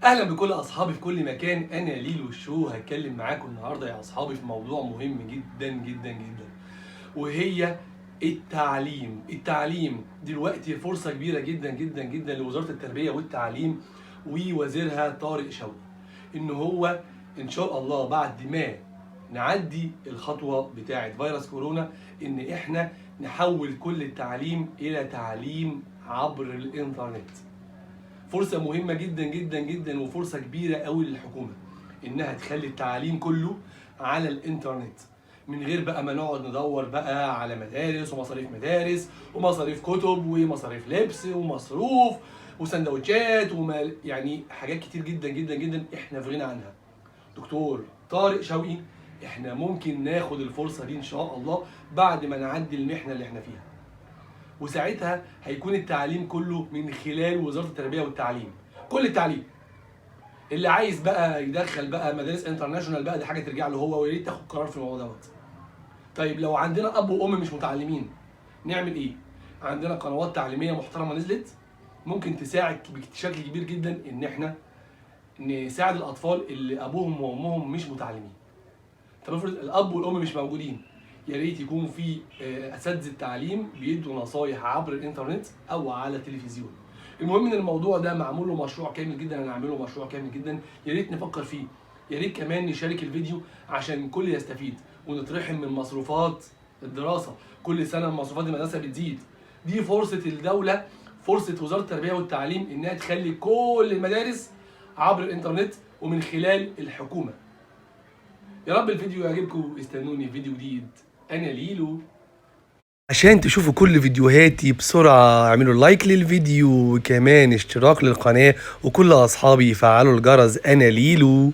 اهلا بكل اصحابي في كل مكان. انا ليلو شو هتكلم معاكم النهارده يا اصحابي في موضوع مهم جدا جدا جدا، وهي التعليم. التعليم دلوقتي فرصة كبيرة جدا جدا جدا لوزارة التربية والتعليم ووزيرها طارق شوقي، ان هو ان شاء الله بعد ما نعدي الخطوة بتاعه فيروس كورونا ان احنا نحول كل التعليم الى تعليم عبر الانترنت. فرصة مهمة جدا جدا جدا وفرصة كبيرة قوي للحكومة انها تخلي التعليم كله على الانترنت، من غير بقى ما نقعد ندور بقى على مدارس ومصاريف مدارس ومصاريف كتب ومصاريف لبس ومصروف وسندوتشات وما يعني حاجات كتير جدا جدا جدا احنا في غنى عنها. دكتور طارق شوقي، احنا ممكن ناخد الفرصة دي ان شاء الله بعد ما نعدي المحنة اللي احنا فيها، وساعتها هيكون التعليم كله من خلال وزارة التربية والتعليم. كل التعليم اللي عايز بقى يدخل بقى مدارس international بقى دي حاجة ترجع له هو، ويا ريت تاخد قرار في الموضوع دوت. طيب لو عندنا اب وام مش متعلمين نعمل ايه؟ عندنا قنوات تعليمية محترمة نزلت ممكن تساعد بشكل كبير جدا ان احنا نساعد الاطفال اللي ابوهم وامهم مش متعلمين. طب افرض الاب والام مش موجودين، يا ريت يكون في اساتذة تعليم بيدوا نصايح عبر الانترنت او على التلفزيون. المهم ان الموضوع ده معمول له مشروع كامل جدا، انا عامله مشروع كامل جدا، يا ريت نفكر فيه، يا ريت كمان نشارك الفيديو عشان الكل يستفيد ونترحم من مصروفات الدراسة. كل سنة مصروفات المدرسة بتزيد. دي فرصة الدولة، فرصة وزارة التربية والتعليم انها تخلي كل المدارس عبر الانترنت ومن خلال الحكومة. يا رب الفيديو يعجبكم، استنوني في فيديو جديد. انا ليلو. عشان تشوفوا كل فيديوهاتي بسرعة اعملوا like للفيديو وكمان اشتراك للقناة، وكل اصحابي يفعلوا الجرس. انا ليلو.